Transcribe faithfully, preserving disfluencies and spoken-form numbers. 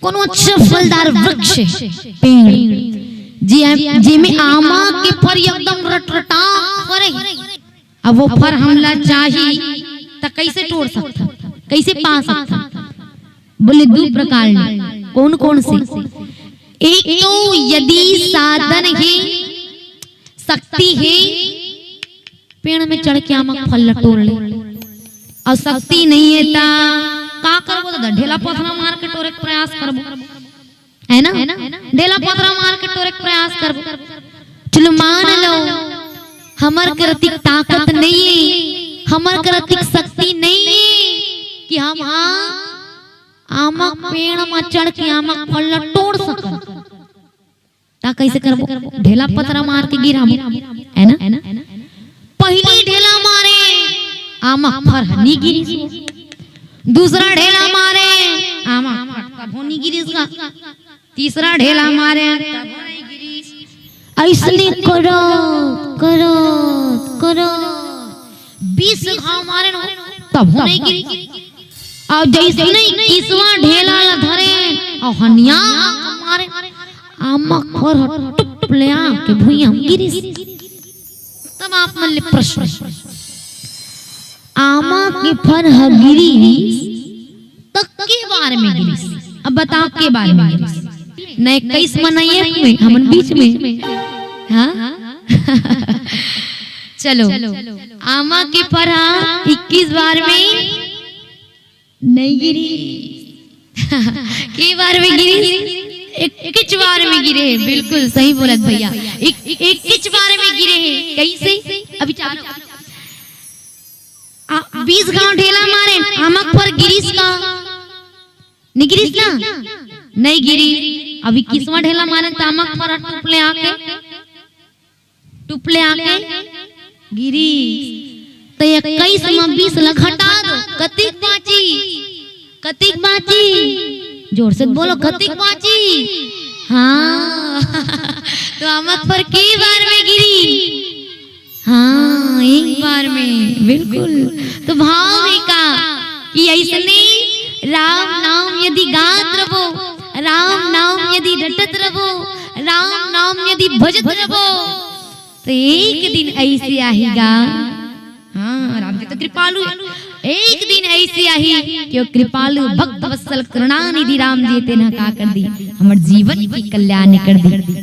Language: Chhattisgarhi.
कोनो अच्छा फलदार वृक्ष, पेड़, जे, जेमे आमा के फर एकदम रटरटा फरे, अब वो फर हमला चाही, त कइसे टोर सकथन, कइसे पा सकथन? बोले, दू प्रकार ले। कौन कौन से? एक तो यदि साधन हे, शक्ति हे, पेड़ में चढ़ के आमा के फल ल टोर ले, अउ शक्ति नइ हे, त का करबो दादा? ढेला पथरा मार के टोरे के प्रयास करबो, है ना? ढेला पथरा मार के टोरे के प्रयास करबो। चलो, मान लो, हमर करा अतिक ताकत नइ हे, हमर करा अतिक शक्ति नइ हे कि हम, हाँ, आमा के पेड़ म चढ़ के आमा के फल ल टोर सकन। त कइसे करबो? ढेला पथरा मार के गिराबो, है ना? पहिली ढेला मारे, आमा के फर ह नी गिरिस। दूसरा ढेला मारे, आमा के फर तभो नी गिरिस गा। तीसरा ढेला मारे, तभो नी गिरिस। अइसने करत, करत, करत बीस घांव मारे न, तभो नी गिरिस। अउ जइसने इक्कीसवाँ ढेला ल धरे, अउ हनिया मारे, आमा के फर ह टुप ले आके भुइयां म गिरिस। तब आप मन ले प्रश्न, आमा के फर ह गिरिस, त के बार में गिरिस? अब बताओ, के बार में गिरिस? न इक्कीस म, न एक में, हमन बीच में। हाँ? चलो, आमा के फर ह इक्कीस बार में नइ गिरिस। के बार में गिरिस? इक्कीस बार में गिरे हे। बिल्कुल सही बोलत भैया, इक्कीस बार में गिरे हे। कइसे? अभी चालू। आ, बीस घांव ढेला मारे, आमा के फर गिरिस का? नइ गिरिस ना? नइ गिरिस। अब इक्कीसवाँ ढेला मारे, त आमा के फर टुप ले आके, टुप ले आके गिरिस। त इक्कीस म बीस ल घटा दो, कतिक बाँची? कतिक बाँची? जोर से बोलो, कतिक बाँची? हाँ। त आमा के फर के बार में गिरिस? हाँ, एक बार में, बिल्कुल। त भाव हे का कि अइसने राम नाम यदि गात रबो, राम नाम यदि रटत रबो, राम नाम यदि भजत रबो, त एक दिन अइसे आही गा। हाँ, राम जी तो कृपालु हे। एक दिन अइसे आही कि वो कृपालु भक्त वत्सल करुणानिधि राम जी तेन ह का कर दिही, हमर जीवन के कल्याण कर दिही।